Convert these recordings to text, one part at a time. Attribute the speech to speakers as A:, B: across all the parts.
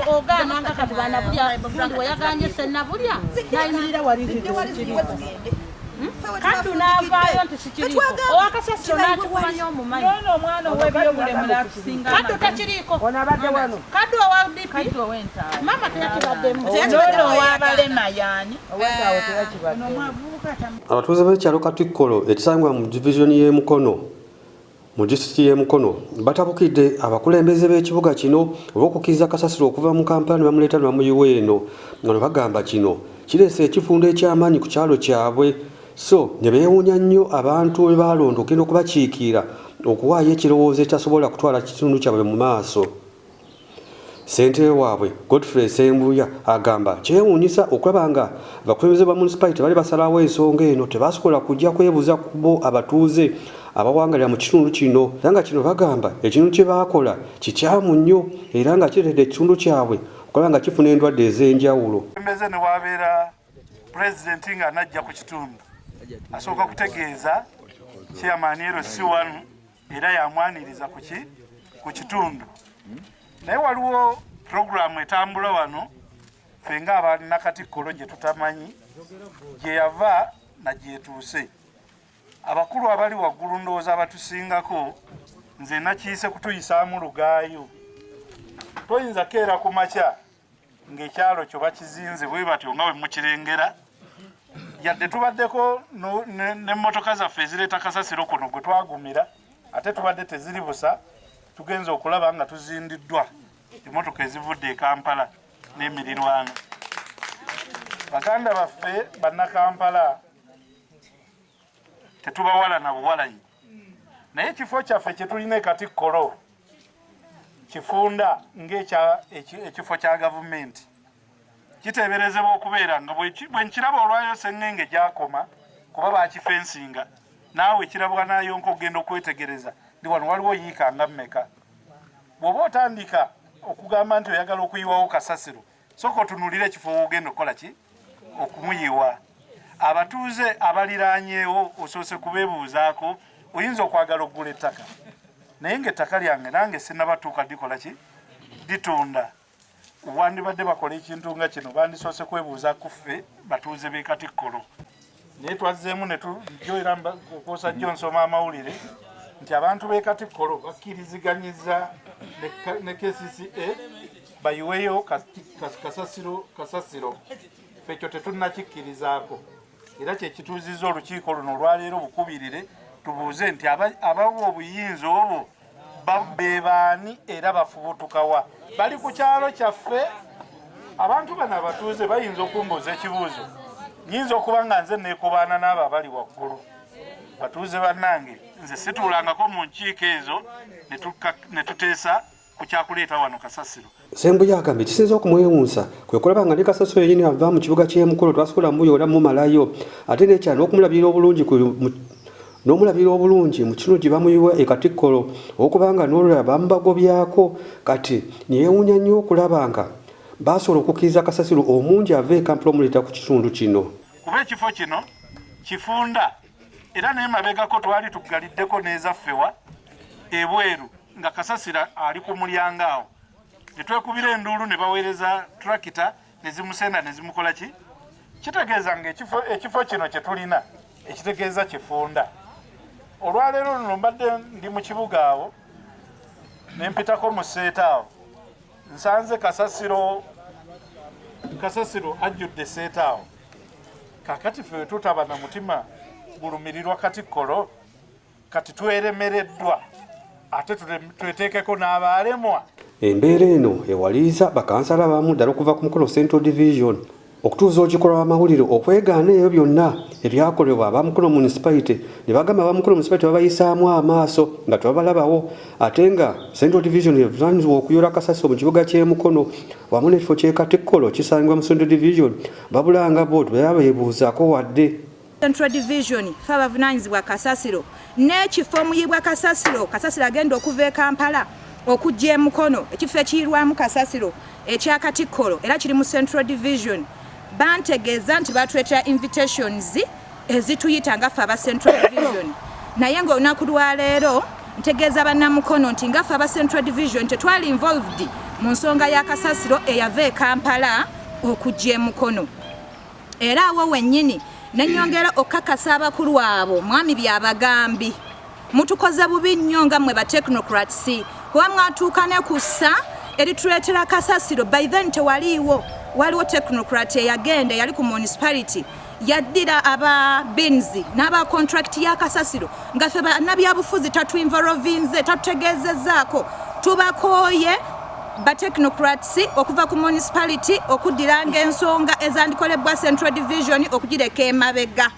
A: Ogaana nga kati banabulya gundi weyaganye senabulya nayimirira wali nti sikiriiko. Kaddu n'avaayo nti sikiriiko, owakasasiro n'akikumanya omumanyi.
B: Ono omwana ow'ebyobulemu n'atusinga.
A: Kaddu takiriiko.
C: Ono abadde wano.
A: Kaddu owa DP maama teyakibaddemu.
B: Ono ow'abalema yaani?
C: Owentaawo teyakibadde.
D: Abatuuze b'ekyalo Katikkolo ekisangibwa mu divizoni y'e Mukono mu disitulikiti y'e Mukono batabukidde abakulembeze b'ekibuga kino olw'okukkiriza kasasiro okuva mu Kampala ne bamuleeta ne bamuyiwa eno, nga bwe bagamba kino kireese ekifundo eky'amaanyi ku kyalo kyabwe, so ne beewuunya nnyo abantu be baalonda okugenda okubakiikirira okuwaayo ekirowoozo ekitasobola kutwala kitundu kyabwe mu maaso. Ssentebe waabwe Godfrey Ssembuya agamba kyewuunyisa okulaba nga abakulembeze ba municipality bali basalawo ensonga eno tebasobola kujja kwebuuza ku bo abatuuze abawangalira mu kitundu kino, era nga kino bagamba ekintu kye baakola kikyamu nnyo era nga kireetedde ekitundu kyabwe okulaba nga kifuna endwadde ez'enjawulo.
E: Omukulembeze ne wabeera pulezidenti ng'anajja ku kitundu asooka kutegeeza chairman LC1 era yamwaniriza kuki ku kitundu. Naye waliwo puroguramu etambula wano ffe nga abannakatikkolo gye tutamanyi gye yava na gyetuuse. Abakulu abali waggulu ndowooza abatusingako, nze nakiise kutuyisaamu lugaayo. Toyinza keera ku makya ng'ekyalo kyo bakizinze bwe batyo nga bwe mukirengera, yadde tubaddeko n'emmotoka zaffe ezireeta kasasiro kuno gwe twagumira, ate tubadde teziri busa, tugenze okulaba nga tuzindiddwa emmotoka ezivudde e Kampala n'emirirwano. Baganda baffe bannakampala tetubawala na buwalanyi, naye ekifo kyaffe kye tulina e Katikkolo kifunda ng'ekifo kya gavumenti, kiteeberezebwa okubeera nga bwe nkiraba olwayo sengenge gyakoma kuba bakifensinga, naawe kirabwa nayonka okugenda okwetegereza ndi wano waliwo yiika nga mmeka. Bw'oba otandika okugamba nti oyagala okuyiwawo kasasiro, sooka otunuulire ekifo w'ogenda okukola ki okumuyiwa. Abatuuze abaliraanyeewo osoose kubeebuuzaako. Oyinza okwagala okugula ettaka naye ng'ettaka lyange nange sinnabatuuka likola ki litunda. Wandibadde bakola ekintu nga kino bandisoose kwebuuza ku ffe batuuze b'e Katikkolo, naye twazzeemu ne tujjo era okwosa jjo nsoma amawulire nti abantu b'e Katikkolo bakkiriziganyiza ne KCCA bayiweyo kasasiro. Ffe ekyo tetunnakikkirizaako, era kye kituuzizza olukiiko luno olwaleero bukubirire tubuuze nti abawa obuyinza obwo be baani era bafubutukawa bali ku kyalo kyaffe. Abantu bano abatuuze bayinza okumbuuza ekibuuzo, nyinza okuba nga nze neekubaana n'abo abali waggulu. Batuuze bannange, nze situulangako mu nkiiko ezo ne tuteesa ku kyakuleeta wano kasasiro.
D: Ssembuya agamba ekisinze okumwewuunsa kwe kulaba nga ne kasasiro yennyini ava mu kibuga ky'e Mukono twasobola muyoola mumalayo, ate n'ekirala n'okumulabirira obulungi ku n'omulabirira obulungi mu kitundu gye bamuyiwa e Katikkolo olw'okubanga n'olulala bamubagobyako, kati ne yeewuunya nnyo okulaba nga baasobola okukkiriza kasasiro omungi ava e Kampala omuleeta ku kitundu kino.
E: Kuba ekifo kino kifunda era n'emabegako twali tuggaliddeko n'ezaffe wa ebweru nga kasasiro ali ku mulyango awo, ne twekubira enduulu ne baweereza tulakita ne zimusenda ne zimukola ki. Kitegeeza nga ekifo kino kye tulina ekitegeeza kifunda. Olwaleero luno mbadde ndi mu kibuga awo ne mpitako mu seeta awo, nsanze kasasiro ajjudde seeta awo. Kaakati ffe tutaba na mutima gulumirirwa Katikkolo, kati tweremereddwa ate tweteekeko n'abaalemwa.
D: Embeera eno ewaliriza bakansala abamu ddala okuva ku Mukono Central Division okutuuza olukiiko lw'amawulire okwegaana ebyo byonna ebyakolebwa aba Mukono Municipality, ne bagamba aba Mukono Municipality babayisaamu amaaso nga tebabalabawo, ate nga Central Division evunaanyizibwa okuyoola kasasiro mu kibuga ky'e Mukono wamu n'ekifo ky'e Katikkolo kisangibwa mu Central Division, babula nga bo tebabeebuuzaako wadde.
F: Central Division ffe abavunaanyizibwa kasasiro n'ekifo omuyibwa kasasiro. Kasasiro agenda okuva e Kampala okujja e Mukono, ekifo ekiyirwamu kasasiro ekya Katikkolo era kiri mu Central Division. Bantegeeza nti batuleetera invitations ezituyita nga ffe aba Central Division, naye ng'olunaku lwaleero Ntegeeza bannamukono nti nga ffe aba Central Division tetwali involved mu nsonga ya kasasiro eyava e Kampala okujja e Mukono. Era awo wennyini ne nnyongera okukakasa abakulu abo, Mwami Byabagambi, mutukoze bubi nnyo nga mmwe ba technocrats kuba mwatuuka ne ku ssa erituleetera kasasiro. By then tewaliiwo, waliwo technocrat eyagenda eyali ku municipality yaddira aba bins n'aba contract ya kasasiro nga ffe bannabyabufuzi tatuinvolvinze, tatutegeezezzaako. Tubakooye ba technocrats okuva ku municipality okuddiranga ensonga ezandikolebwa Central Division okugireka emabega.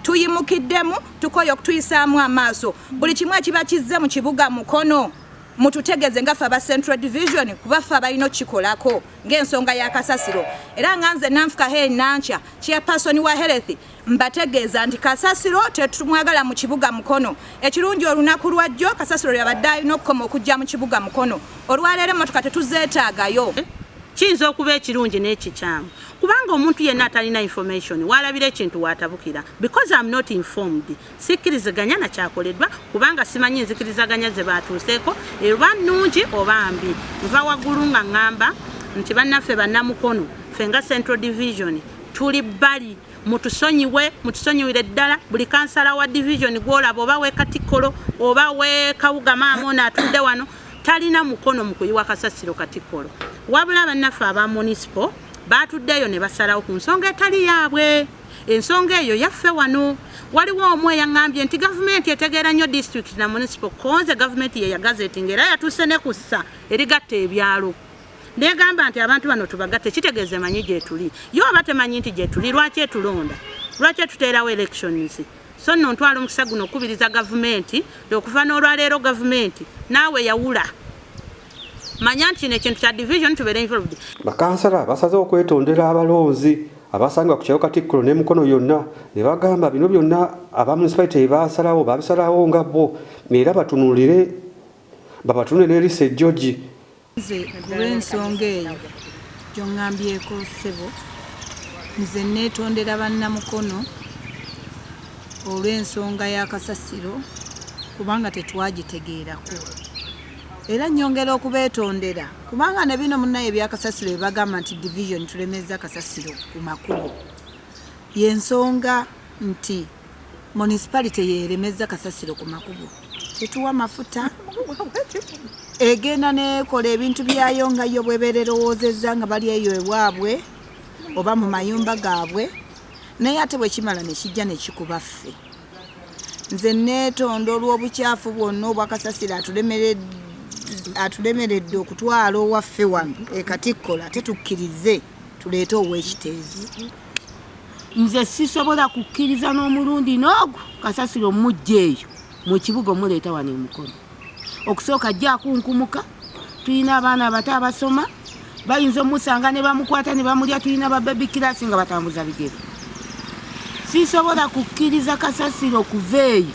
F: Tuyimukiddemu, tukooye okutuyisaamu amaaso. Buli kimu ekiba kizze mu kibuga Mukono mututegeze nga ffe aba Central Division, kuba ffe abalina okukikolako ng'ensonga ya kasasiro. Era nga nze Nanfuka Helen Nankya, chairperson wa health, mbategeeza nti kasasiro tetumwagala mu kibuga Mukono. Ekirungi olunaku lwajjo kasasiro yabadde alina okukoma okujja mu kibuga Mukono. Olwaleero emmotoka tetuzeetaagayo.
A: Kiyinza okuba ekirungi n'ekikyamu, kubanga omuntu yenna atalina information waalabira ekintu waatabukira. Because I'm not informed, sikkiriziganya na kyakoleddwa kubanga simanyi nzikirizaganya ze baatuuseeko eba nnungi oba mbi. Nva waggulu nga ŋŋamba nti bannaffe bannamukono, ffe nga Central Division tuli bbali, mutusonyiwe, mutusonyiwire ddala. Buli kansala wa division gw'olaba, oba w'e Katikkolo oba w'e Kawuga, maama ono atudde wano talina mukono mu kuyiwa kasasiro Katikkolo, wabula bannaffe aba municipal baatuddeeyo ne basalawo ku nsonga etali yaabwe. Ensonga eyo yaffe wano. Waliwo omu eyaŋŋambye nti gavumenti etegeera nnyo disitulikiti na municipal, konze gavumenti ye yagazetinga era yatuuse ne ku ssa erigatta ebyalo negamba nti abantu bano tubagatte, kitegeeza emanyi gyetuli. Yo oba temanyi nti gyetuli, lwaki etulonda? Lwaki etuteerawo elections? So nno ntwala omukisa guno okukubiriza gavumenti okuva n'olwaleero, gavumenti naawe yawula, manya nti kino ekintu kya division, tubeere involved.
D: Bakansala basazeewo okwetondera abalonzi abasangibwa ku kyalo Katikkiro ne Mukono yonna ne bagamba bino byonna aba municipality basalawo babisalawo nga bo, era batunulire babatunule n'eriiso ejjogi.
G: Nze ku lw'ensonga eyo gy'oŋŋambyeko ssebo, nze neetondera bannamukono olw'ensonga ya kasasiro kubanga tetwagitegeerako. Era nnyongera okubeetondera kubanga ne bino munnaye ebyakasasiro bye bagamba nti division tulemezza kasasiro ku makubo, y'ensonga nti municipality yeeremezza kasasiro ku makubo, tetuwa mafuta, egenda neekola ebintu byayo nga yo bwebeera erowoozezza nga bali eyo ewaabwe oba mu mayumba gaabwe, naye ate bwe kimala ne kijja ne kikuba ffe. Nze neetonda olw'obukyafu bwonna obwakasasiro atulemeredde okutwala owaffe wano e Katikkolo, ate tukkirize tuleete ow'ekiteezi.
H: Nze sisobola kukkiriza n'omulundi n'ogwo kasasiro mujja eyo mu kibuga omuleeta wano e Mukono. Okusooka ajja akunkumuka, tulina abaana abato abasoma, bayinza omusanga ne bamukwata ne bamulya, tulina ba baby class nga batambuza bigere. Sisobola kukkiriza kasasiro kuva eyo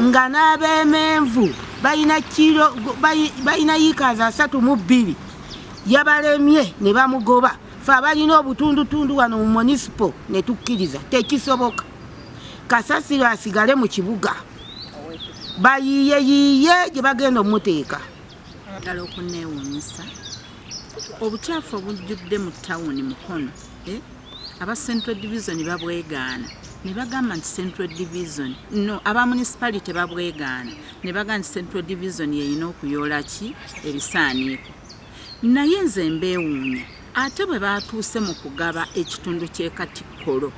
H: nga n'abeemenvu balina kiro, balina yiikaazi 32, yabalemye ne bamugoba. Ffe abalina obutundutundu wano mu municipal ne tukkiriza, tekisoboka. Kasasiro asigale mu kibuga, bayiiye yiiye gye bagenda omuteeka.
B: Ddala okunneewuunyisa obukyafu obujjudde mu tawuni Mukono, aba Central Division babwegaana ne bagamba nti Central Division, no, aba municipality babwegaana ne bagamba nti Central Division yeyina okuyoola ki ebisaaniiko. Naye nze mbeewuunya, ate bwe baatuuse mu kugaba ekitundu ky'e Katikkolo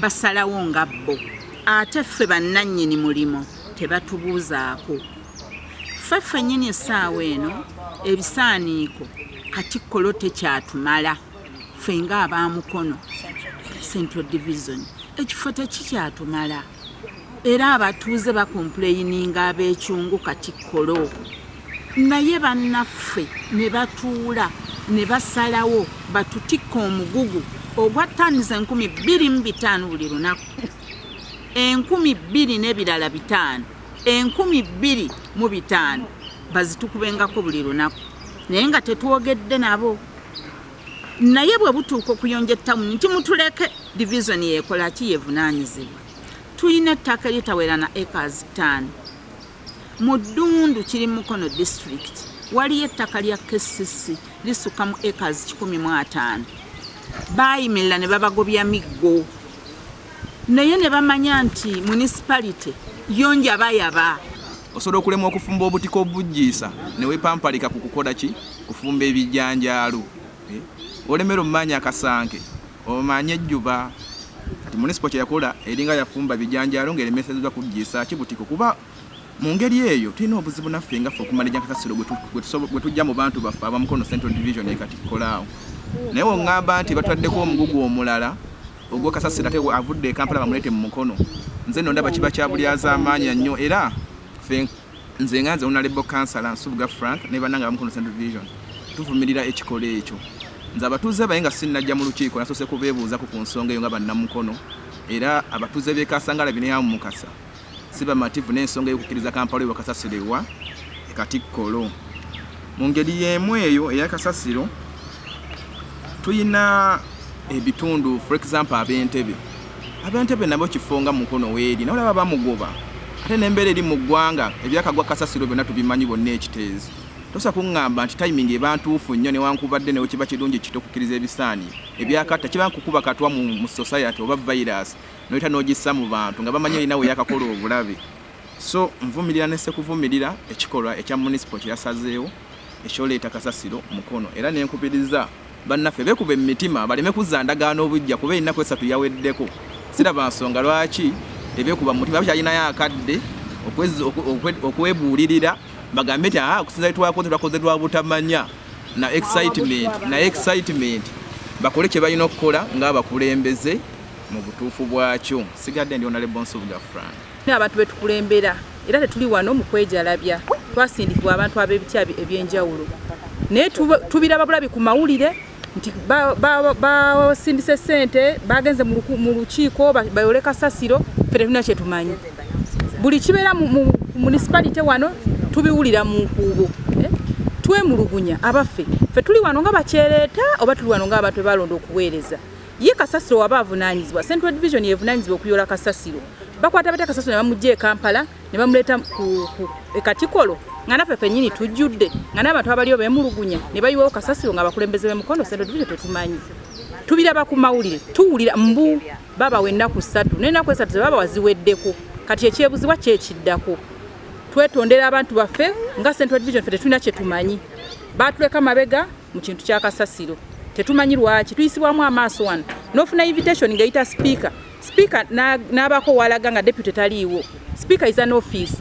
B: basalawo nga bo, ate ffe bannannyini mulimo tebatubuuzaako. Ffe ffennyini essaawa eno ebisaaniiko Katikkolo tekyatumala, ffe ng'abaamukono Central Division ekifo tekikyatumala, era abatuuze bakompuleyininga ab'ekyungu Katikkolo, naye bannaffe ne batuula ne basalawo batutikka omugugu ogwa tani 2500 buli lunaku, 2000 n'ebirala 500, 2500 bazitukubengako buli lunaku, naye nga tetwogedde nabo. Naye bwe butuuka okuyonja ettawuni nti mutuleke division yeekola ki, yevunaanyizibwa. Tulina ettaka eritawerana acres 5. Mu Ddundu, kiri Mukono District, waliyo ettaka lya KCC lisukka mu acres 150. Baayimirira ne babagobya miggo, naye ne bamanya nti municipality yonja bayaba.
I: Osobola okulemwa okufumba obutiko obujjiisa ne weepampalika ku kukola ki? Kufumba ebijanjaalo. Eh? Olemera omumaanyi akasanke, omanye ejjuba. Kati municipal kyeyakola eringa yafumba bijanjaalo ng'eremesezebwa kujjiisa ki? Butiko. Kuba mu ngeri eyo tulina obuzibu naffe nga ffe okumalija kasasiro gwe tujja mu bantu baffe abamukono Central Division ekatikolaawo. Naye oŋŋamba nti batwaddeko omugugu omulala ogw'ekasasiro, ate avudde e Kampala bamuleete mu Mukono. Nze nno ndaba kiba kya bulyazaamaanya nnyo. Era ffe, nze nga nze Honorable Councilor Nsubuga Frank ne bannange abamukono Central Division, tuvumirira ekikola ekyo. Nze abatuuze baye nga sinnajja mu lukiiko nasoose kubeebuuzako ku nsonga eyo nga bannamukono. Era abatuuze b'e Kasangala bineyamu Mukasa si bamativu n'ensonga ey'okukkiriza Kampala ewa kasasiro ewa Ekatikkolo. Mu ngeri y'emu eyo eya kasasiro, tuyina ebitundu, for example ab'Entebe. Ab'Entebe nabo kifo nga Mukono weeri, naye olaba bamugoba. Ate n'embeera eri mu ggwanga, ebyakagwa kasasiro byonna tubimanyi bonna. Ekiteezi tosa kuŋŋamba nti timing eba ntuufu nnyo, newankubadde newe kiba kirungi kito okukkiriza ebisaani ebyakatta kiba nkukuba katwa mu society oba virus noyita n'ogissa mu bantu nga bamanyi erina we yakakola obulabe. So nvumirira ne sekuvumirira ekikolwa ekya municipal kyeyasazeewo ekyoleeta kasasiro Mukono. Era nenkubiriza bannaffe beekuba emitima baleme kuzza ndagaano obujja, kuba ennaku 3 yaweddeko. Siraba nsonga lwaki tebeekuba mu mutima, bakyalinayo akadde okwebuulirira, bagambe nti aa okusinza twakoze, twakoze lwa butamanya na excitement, na excitement, bakole kye balina okukola ng'abakulembeze mu butuufu bwakyo. Sigadde ndi Honorable Nsubuga Frank.
J: Abantu betukulembera, era tetuli wano mu kwejalabya, twasindikibwa abantu ab'ebiti ebyenjawulo, naye tubiraba bulabi ku mawulire nti basindise sente, bagenze mu lukiiko bayole kasasiro. Ffe tetulina kyetumanyi. Buli kibeera mu municipality wano tubiwulira mu nkuubo, eh? Twemulugunya abaffe, ffe tuli wano nga bakyereeta oba tuli wano ng'abantu bebalonda okuweereza? Ye kasasiro waba avunaanyizibwa, Central Division yevunaanyizibwa okuyola kasasiro. Bakwata batya kasasiro ne bamugja e Kampala ne bamuleeta e Katikolo, nga naffe ffennyini tujjudde, nga n'abantu abaliyo beemulugunya, ne bayiwawo kasasiro nga abakulembeze b'Emukono Central Division tetumanyi? Tubiraba ku mawulire, tuwulira mbu babawa ennaku 3, n'ennaku 3 zebabawa ziweddeko. Kati ekyebuzibwa kyekiddako. Twetondera abantu baffe nga Central Division, ffe tetulina kyetumanyi. Batuleka mabega mu kintu kya kasasiro, tetumanyi lwaki tuyisibwamu amaaso wano. N'ofuna invitation ng'eyita speaker, speaker n'abaako walaga nga deputy taliiwo. Speaker is an office.